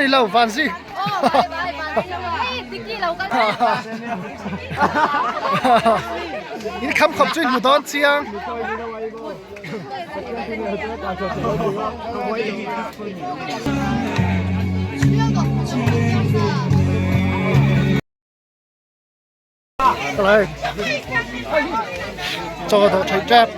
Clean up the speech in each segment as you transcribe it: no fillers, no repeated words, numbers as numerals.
Ani lo Vanzi. In kham khawp chu in hmu dawn chiang. Lai chaw dawh theih tep.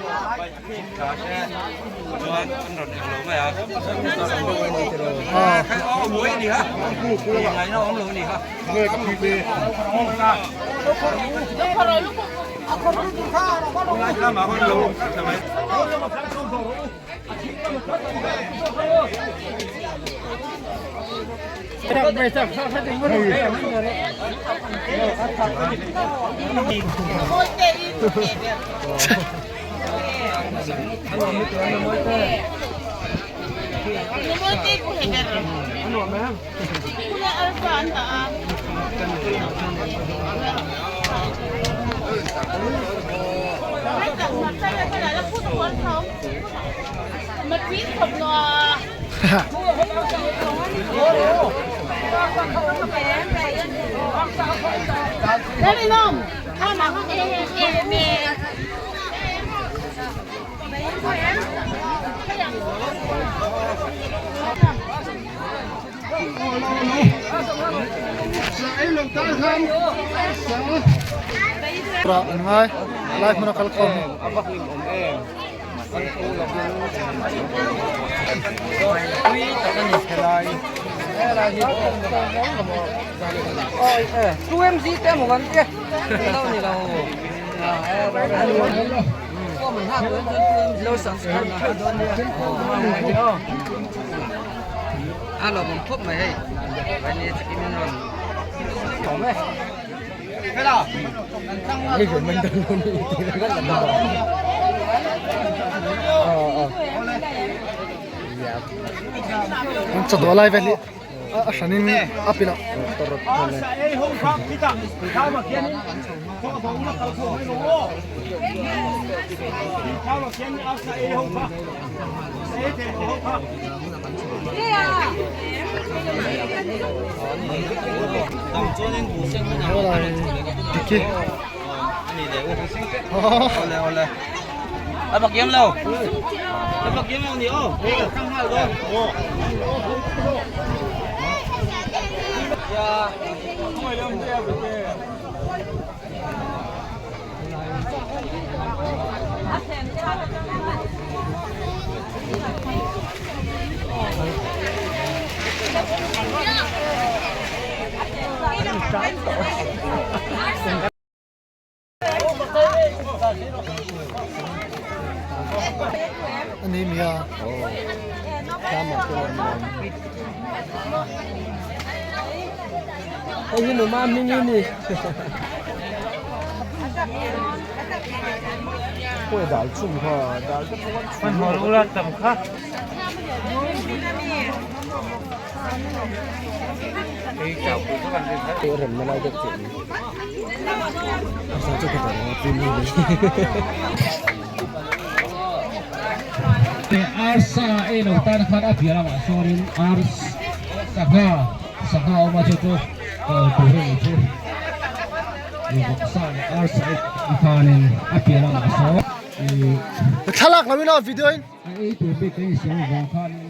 An ngai lai hmun a kal khawm Chawdawh lai vel hi a hranin a pilh a. Diki. Ani mia. Arsa ei lo tan khan a piah lamah sawn ar sangha sangha awm a chu chu tur a ni chu vawksa leh arsa ei khanin a piah lamah sawn ih Thlalak lo in aw video in. A ei tur bik kan insiam avang khanin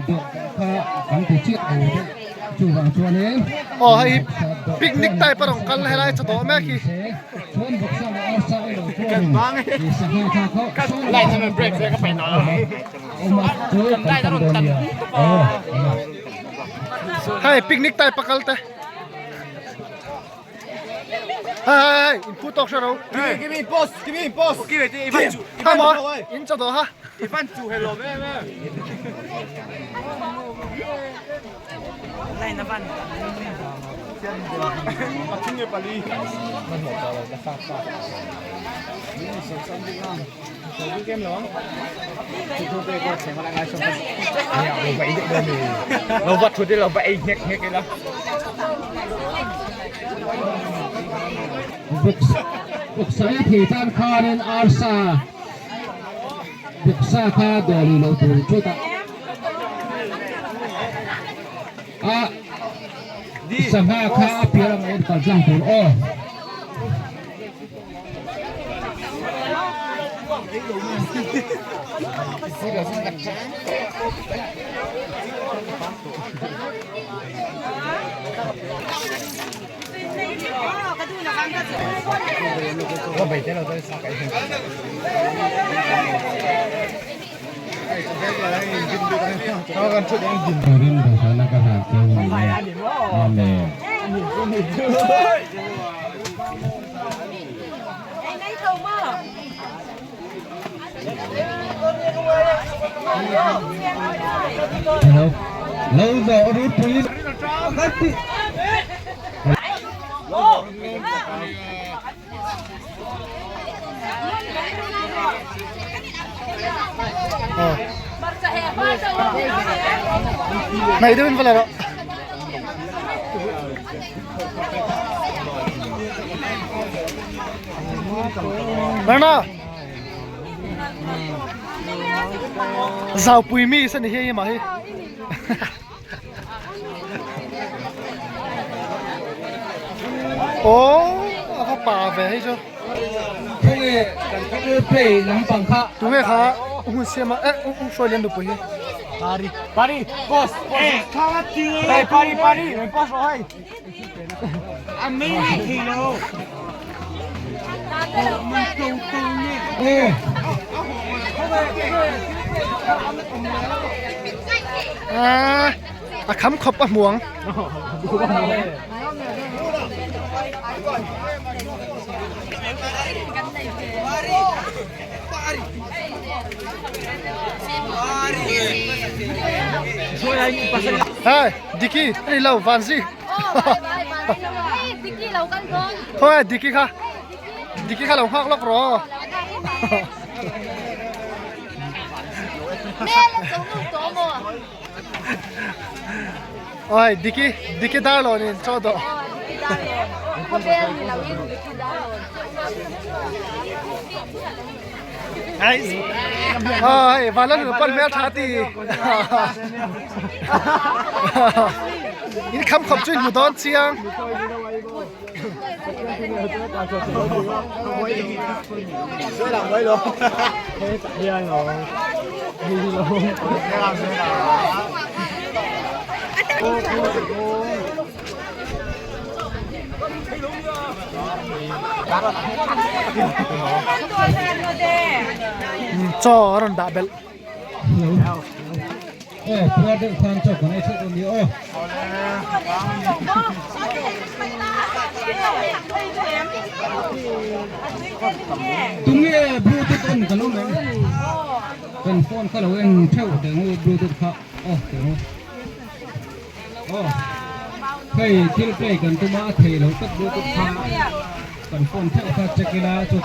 dawhkan kha kan ti chiah lo deuh chuvang chuanin Aw hei hi picnic type a rawn kal helai chaw dawh mek hi. Chuan vawksa leh arsa ei lo chuanin ih sangha kha kha sawn awm a chu kan tam dawn nia aw. Hei picnic type a kal te. Hei hei hei in phu tawk hre ro. Give me post, give me post. Come on, in chaw dawh ha. Vawksa i thei tan khanin arsa vawksa kha dawr ih loh tur chutah. A sangha kha a piah lamah in kal tlang tur aw. Turin dawhsana ka hlan cheu a ni e. Amen. Hello. Lo zawh rupui ka ti. Này đưa bên vào đó. Nana. Zau pui mi san hi ma hi. Aw a va pa ve hei chu. Khawnge kan khaw play lampang kha. Tunge kha u hmun siam a eh u hruai lian nupui hi. Pari pari post post hey pari pari post rawh hei. A mei nei thei lo. Eh. Ah a kham khawp a hmuang. Hey Diki ani lo Vanzi. Thôi Diki kha. Diki kha lo nghak lawk rawh. Oi Diki Diki dar lo nin chaw dawh. Oi van lan pan hmel tha ti. In kham khawp chu in hmu dawn chiang. Chaw a rawn dah belh. Aw phuar deuh khan chaw kan ei theuh dawn nia aw. Tunge bluetooth on kan awm em? Kan phone kha lo en theuh teh ang u bluetooth kha off teh ang u. Aw hei thil play kan tum a a theih loh tak bluetooth kha kan phone theuh kha check ila chu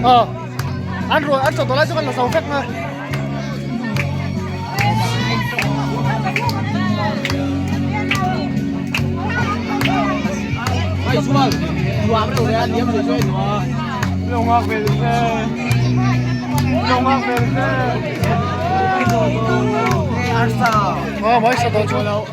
Ờ, ăn rồi, ăn cho tôi lại cho con là giàu phết mà. Ờ, mới sợ tôi chưa đâu.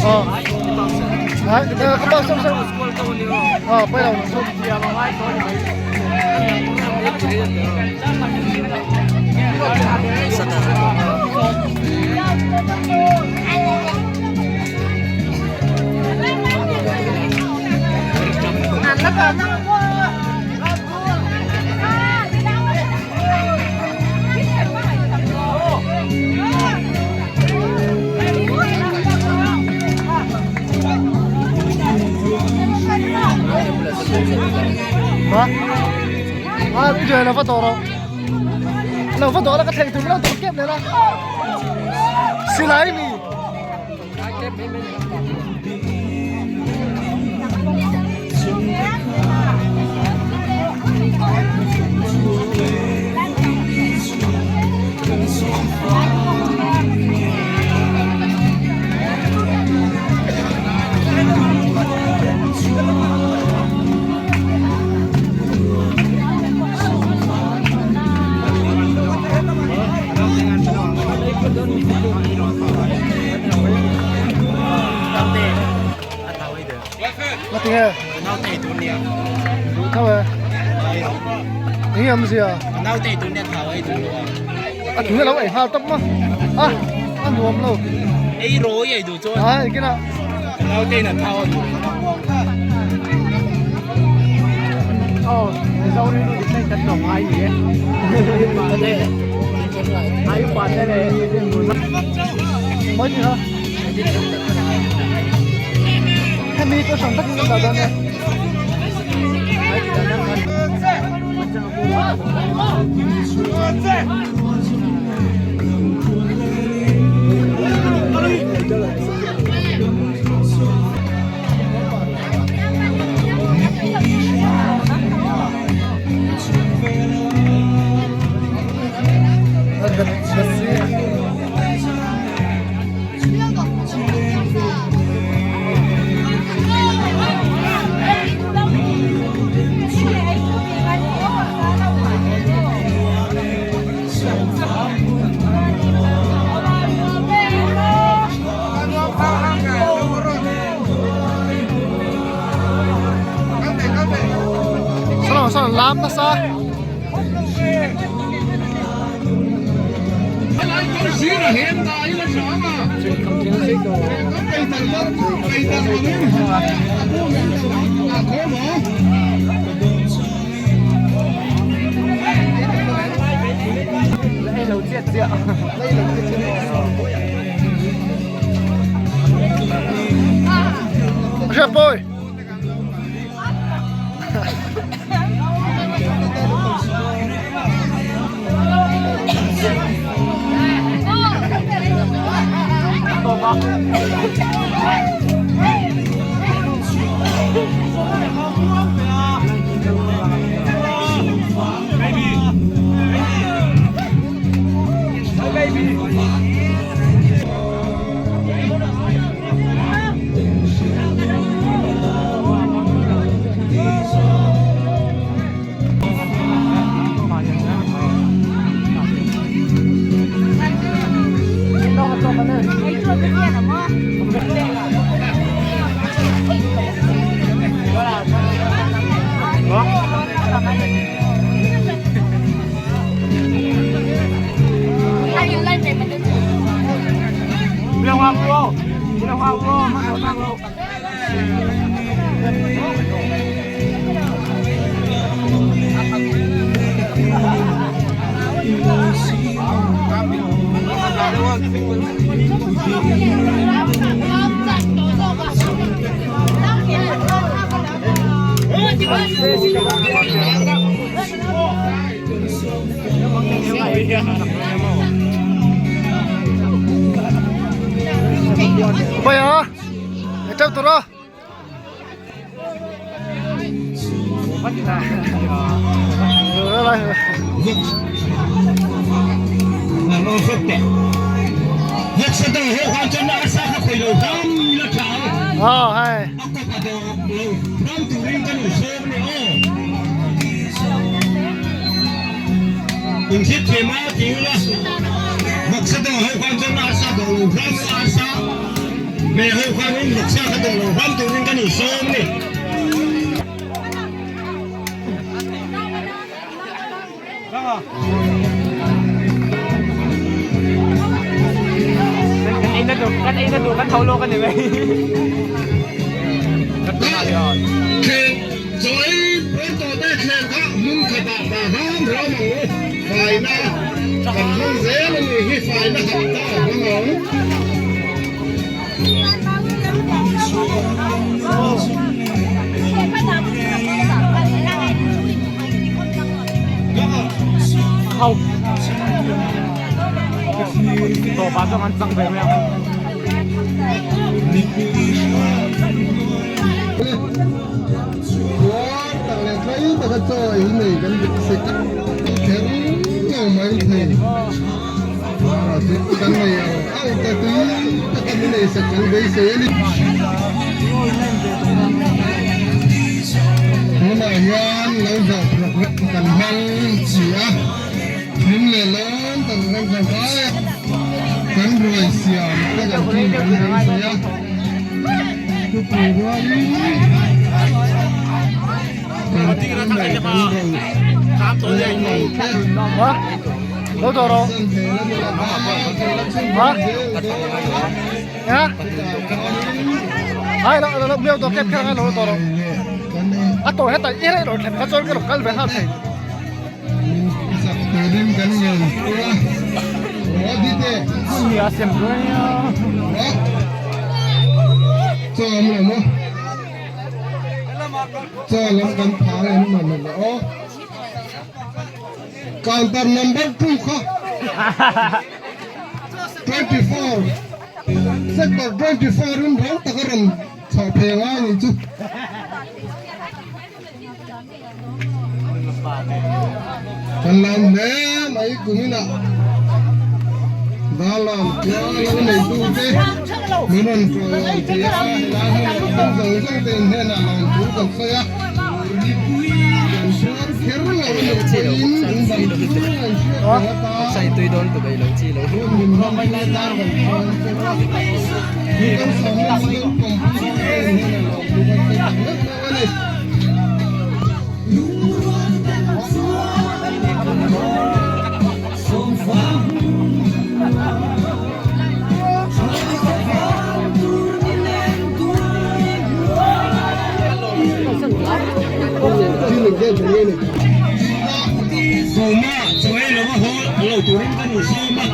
Ờ. Đấy, cái bao xong xong. Ờ, quay đầu xong. Ma? Ah, bây giờ là phát tổ rồi. Lo phát tổ là cái thằng tụi nó tổ kép này là. Xin lỗi mi. Ngatinge? Thau e. Eng awm zia? A tui a lo ei nghal tawp maw? A a nuam lo. A engtin a? Mai ti ha. Hemi chu hran takin kan dah dawn e. Saw saw lam nasa. Hriat pawi. Baya, ito turo. Ờ hay. Me ho khan in ruksa kha duh lo hram turin kan insawm a ni. Thleng chawi pawn tawh te thleng kha hmun khatah dah hram hram ang u. Faina kan hmang zel a nih hi faina hapta a hmang ang. Puar tak leh tlai taka chaw ei nei kan dik sek kher lo mai thei. Kan nei ang ang te tui taka min ei sak kan beisei a ni. Tunah hian lo zawh program kan hmang chi a, hlim leh lawm tak kan zawh fai a, kan ruai siam te kan kil kan beisei a, thupui rualin kan nei kan ro Hả? Đâu rồi rồi? Hả? Hả? Ai nó nó miêu to kẹp kẹp nó to rồi. À tôi hết tại ít rồi thèm cái chôn cái lục cái về hạt thầy. Counter number 2 kha 24 sector 24 in rang taka rawn chhoh phei ngai nih chu. Kan lam hle mai kuminah Darlam tluang lo neitu te min rawn ṭawlawm ti a, helai hmunah kan zawng zawng te inhnenah lawmthu kan sawi a. Kan puar kher lo a nih pawhin in ban chu an hriat reng atan hun min hmang chu atan kan chuan che u. Mi kan sawmna min lo pawmpui te inhnenah lawmthu kan sawi tak meuh meuh a ni. Sawma chawi lova haw lo turin kan insawm a,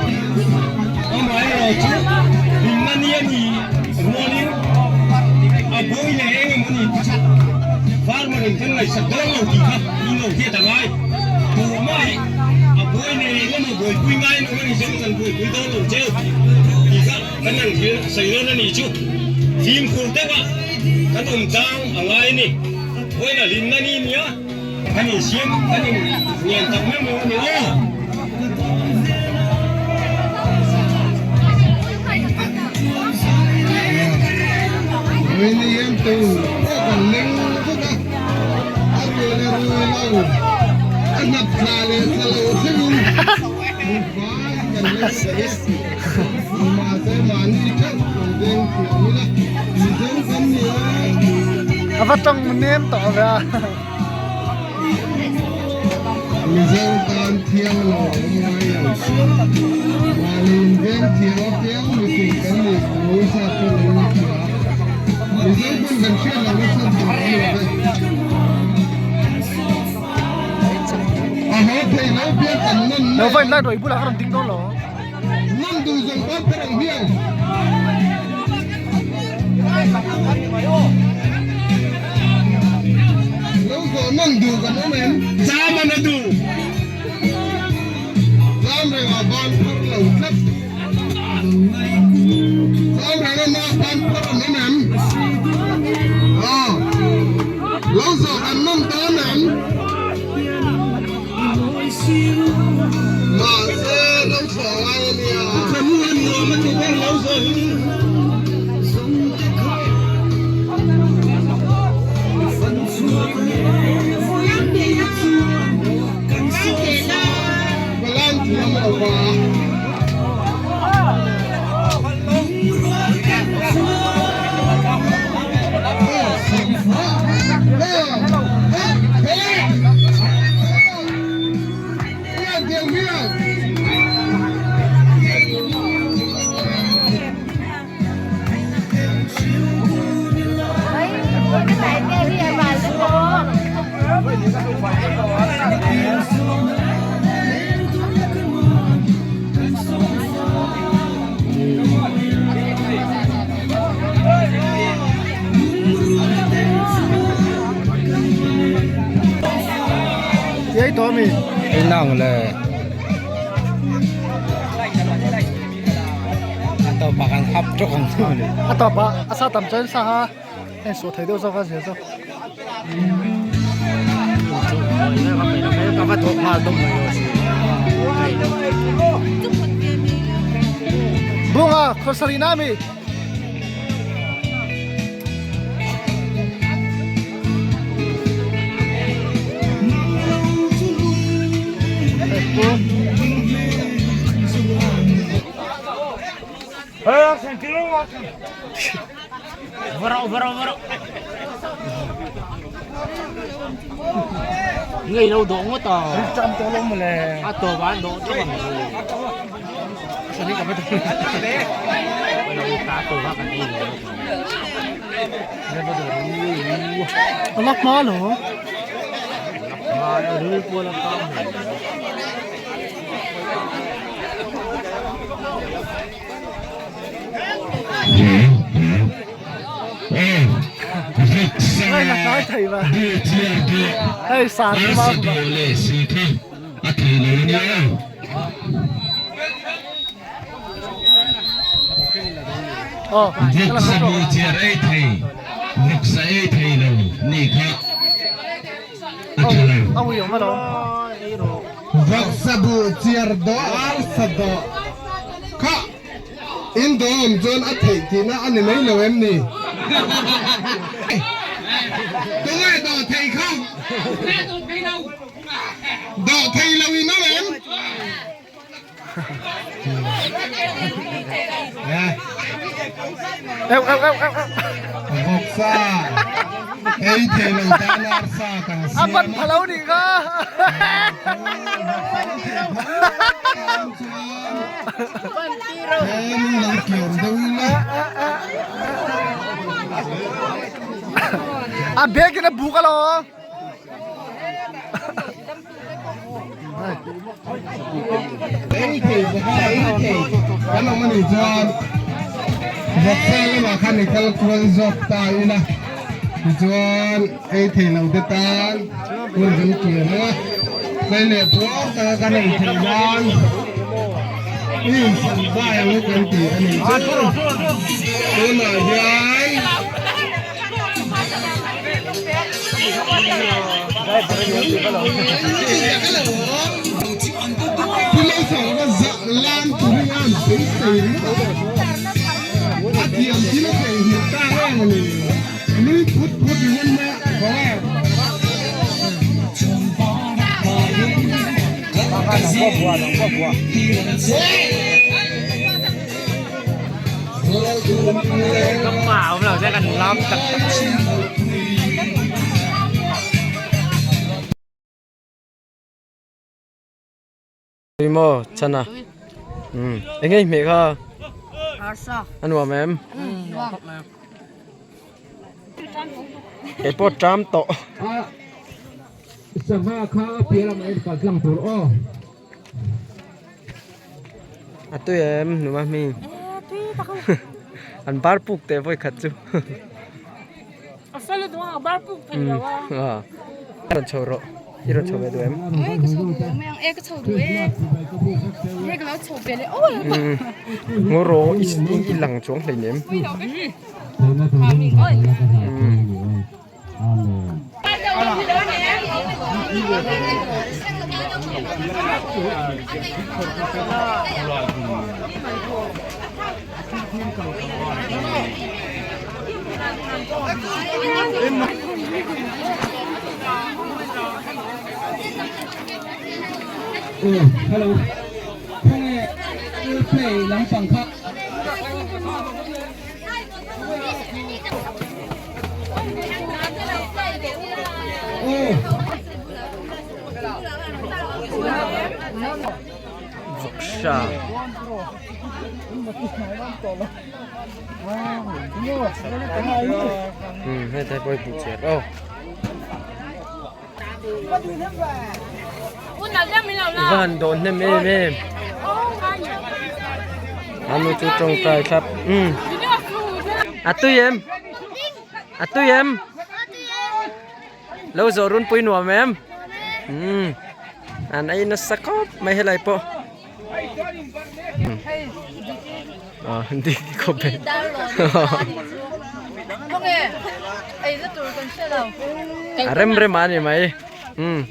amaherawhchu hlimna ni a nih rualin a bawi leh eng emaw ni te chu farmer in kan ngaihsak dawn lo tih kha min lo hriat a ngai. Tumah hi a bawi leh eng emaw buaipui ngai emaw ni zawng kan buaipui dawn lo cheu tih kha kan han thil sawi dawn a nih chu fimkhur deuh a kan awm tlang a ngai a ni. Vawiin a hlimna ni nia. Kan insiam, kan inlian tak meuh meuh a ni aw. Vawiin hian tu pawh kan leng vek a, a rui leh rui lo, a hnap thla leh thla lo thlengin muvai kan leng vek a. Mahse mahni theuh kan veng thiam ila, Mizo kan ni a. A va tawng nem tawh ve a. Mizo tan thiang lo a awm ngai lo. Mahni in veng thiam apiang mifing kan nih thu sa pawh lo ni thei a. Mizo pawn kan hriat loh na chhan tur a awm lo ve. A haw thei lo piang kan nawn mai. Lo va in lai ruai bulah ka rawn ding dawn lo. Nawn duh zawng pawn pher ang hian. Lo zawh nawn duh kan awm em? Zam an a duh. Zam rengah ban phar lo tlat. Zam rengah mah ban phar an awm em? Aw. Lo zawh kan nawn dawn em? Mahse lo chhuah ngai a nia. Ka nu a nuam a ti ber lo zawh hi. mi? Ei nang le. A tawpah kan hap tawk ang chu ni. A tawpah a sa tam chuan sa kha a insuah thei deuh zawk a zia zawk. Bunga khawsarina mi? Ngei lo dawh ngawt a. Cham tawh lo mawle. A tawp ah an dawh tawp ang chu. Sani ka va Lak hma lo. Hei sar hma. Vawksa bu chiar ei thei, vawksa ei thei lo nih kha a tha lo. Vawksa bu chiar dawh arsa dawh kha in dawm chuan a theih tihna a ni mai lo em ni? Tunge dawh thei kha? Dawh thei lo in awm em? Vawksa ei thei lo tan arsa kan siam a. A ban pha lo nih kha. Tlem lo kiam deuh ila. A bag in a buk alawm. Ei thei bawk a, ei thei kan awm a nih chuan vawksa lamah khan i kal kual zawk ta ila tichuan ei thei lo te tan hun kan kiam ang a, tlai leh puar taka kan ei theih nan i insan vai ang u kan ti a nih chu tunah hian. Tui maw chana umm eng nge i hmeh kha a nuam em keipawh ṭam tawh. Sangha kha piah lamah en kal tlang tur aw. A tui em numa hmi an bar puk teh vawi khat chu A fel a duh a bar puk thei lo a i rawn chho rawh i rawn chho ve duh em e ka chho duh mai ang e ka chho duh e he ka lo chho ve leh aw ngaw rawh i lang chuang hleinem Hello khawnge play lampang kha. Vawksa umm hetlai pawh hi buh chiar aw. I va han dawn hnem em em a nu chu tawngtai thlap umm a tui em a tui em lo zawh runpui nuam em umm. An ei nasa khawp mai helai pawh. A rem rem a ni mai umm.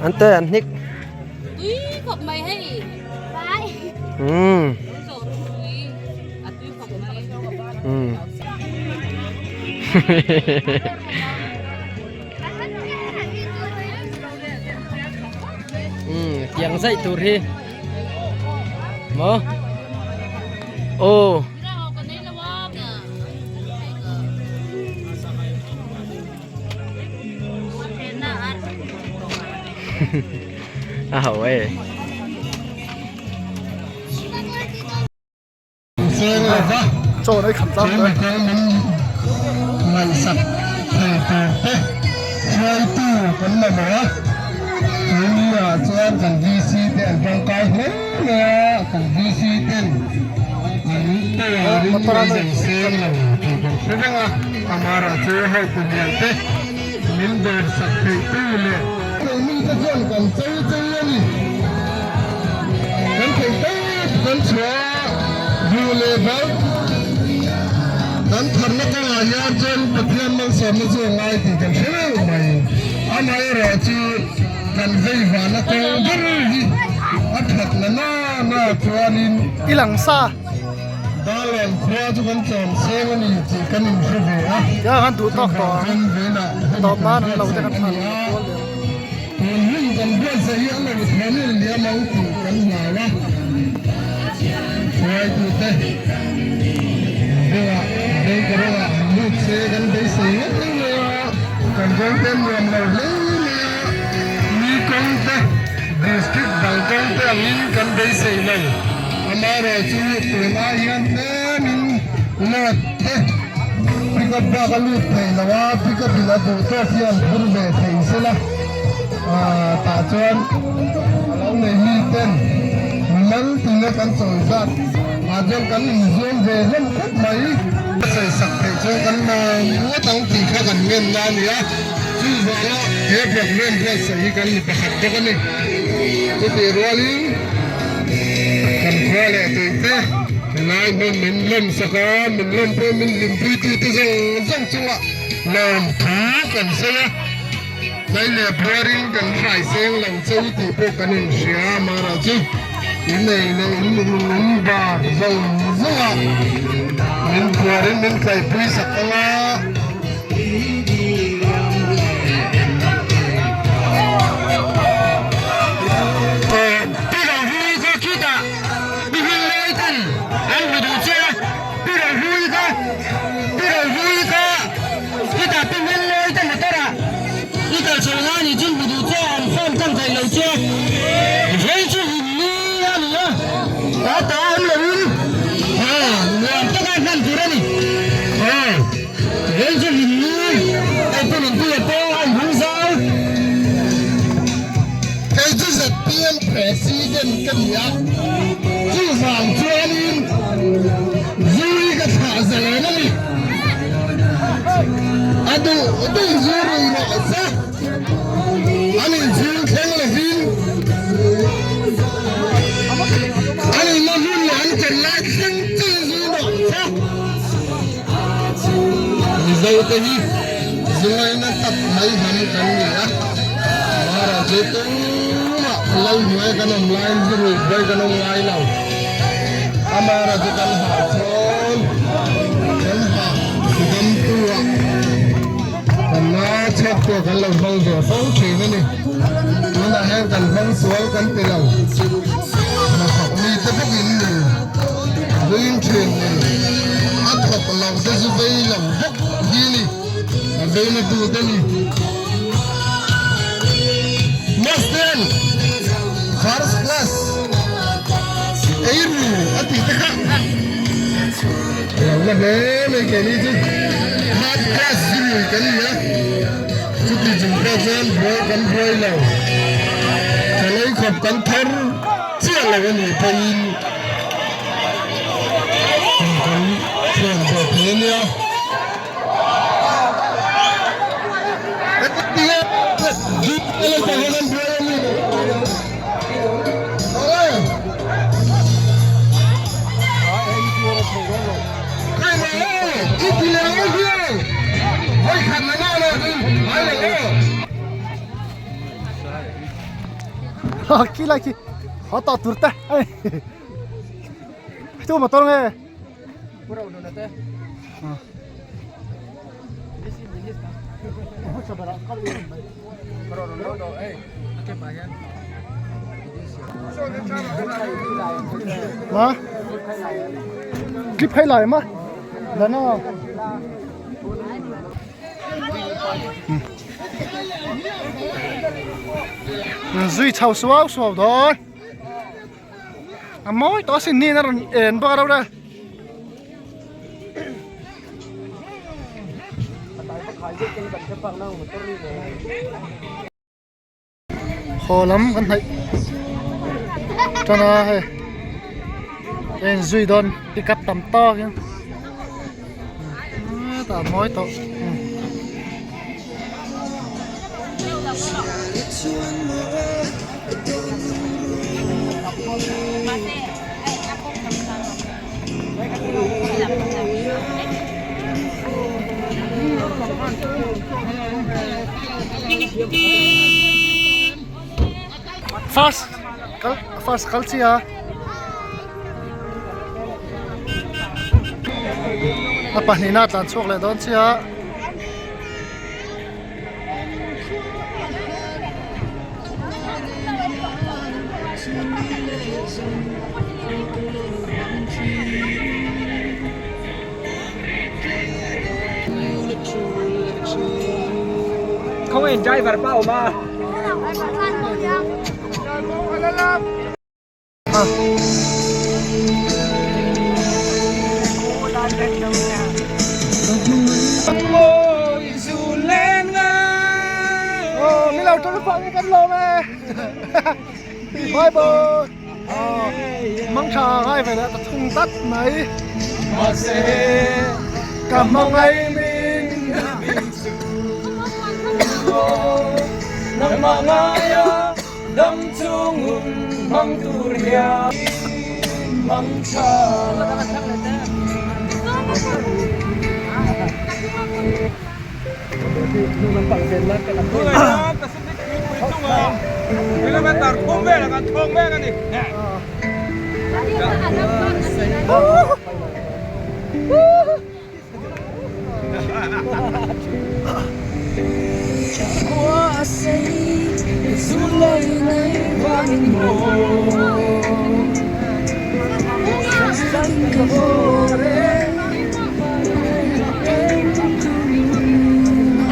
An te an hnik. Tui khawp mai hei. Umm. Umm. Umm tiang zaih tur hi. Maw? Aw. A ho e. Chaw nei kham tlang mai. Ngaihsak thei tur te hruaitu kan mamawh a, tunah chuan kan VC te an tangkai hle mai a, kan VC ten an power in an zo seng lo tih kan hre reng a. Amara chu hotu lian te min dawr sak theih tu leh. Keini te chuan kan chei chei a ni. Kan theih tawp kan chhuah duh leh bal. Kan tharna kawngah hian chuan Pathian malsawmna chu a ngai tih kan hre reuh mai. Amaherawh chu kan vei vana kawng ber hi a that na na na chuanin. I lang sa. Darlawn khua chu kan chawm seng a ni tih kan inhre ve a. Tia kan duh tawk tawh ang. Tawp nan an lo te kan thlan a kual leh ang. Tun hun kan buatsaih hi a lo thawn liam ang tih kan hlau a. Hruaitute bengah Bakery-ah an lut se kan beisei ngawt mai mai a. Kan vengte nuam lo hle mai a. Mi kawng te, district dang kawng te angin kan beisei lo. Amaherawhchu tun ah hian tlemin load te pick up bak a lut thei lo a, pick up in a duh tawk hi an phur ve thei sela, tah chuan a lo nei mi ten mimal tina kan chawi zat ah chuan kan inzuam ve hlawm khawp mai. A sawi sak theih chuan kan lawm ngawt ang tih kha kan ngen na a ni a, chuvanga he programme buatsaih hi kan ni pakhat bawk a ni. Chutih rualin. Kan khua leh tui te helai hmun min lawm sak a, min lawm pawh min hlimpui tu te zawng zawng chungah lawm thu kan sawi a, tlai leh buarin kan hrai seng lo che u tih pawh kan inhria a, amaherawh chu innei leh in in bar zawng zawngah min buarin min tlaipui sak ang a. Pi Rohlui kha khitah Pi Hminglawi ten an hmu duh che a, Pi Rohlui kha Pi Rohlui kha khitah Pi Hminglawi te motor ah i kal chho lai nih chu hmu duh che a, an phone tlang theih lo che a, hei chu himni a ni a, ta ta awm lo in nuam taka hman tur a ni. Hei chu himni hei pu Nunpuia pawh a inhawng zau. Kei chu zpm President ka ni a, chuvang chuanin zu hi ka thlah zalen a ni. A duh duh zu rui rawh se, an inchhung thleng lovin an inna hun leh an ken lai thleng chin zu rawh se. Mizote hi zungaina tak mai hnam kan ni a, Mara chu tumah lal hnuai kan awm laiin zu rui buai kan awm ngai lo. A Mara chu kan hah chuan kan hah damtu ah kan na chhuak tu ah kan lo hmang ve fo thin a ni. Tunah hian kan hmang sual kan ti lo, hnathawk mite bawkin ni. Zuin thin ni, a thawk lo te zu vei lo bawk hi ni, a vei na tu te ni. Master first class ei ru a tih te kha a lo la hle mai keini chu third class zirui kan ni a. Chuti chung pawh chuan buai kan buai lo. Thalai khawp kan thar chiah lo a nih pawhin kan thian ve thei a nia. Khi lai khi họ to tur ta tu mà to nghe Ma clip hay lại mà là nó zui chho suau suau thôi a mawi tawh asin ni in a rawn en bawk a reuh le. Haw lam kan hnaih tan a hei a inzui dawn pick up tam tawk in hetah a mawi tawh. First kal first kal chi a a pahnihna a tlan chhuak leh dawn chi a. Không driver pa awm a. Bye bye. Mang tha ngai ve leh ta thung tlat mai. Ka hmangaih min. Nangmah ngaia dam chungum hmang tur hian mang tha.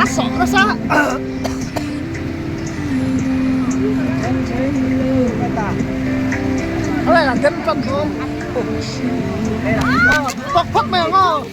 A sawh nasa. Cái này là chân chân không? Bọc phất mày ngon.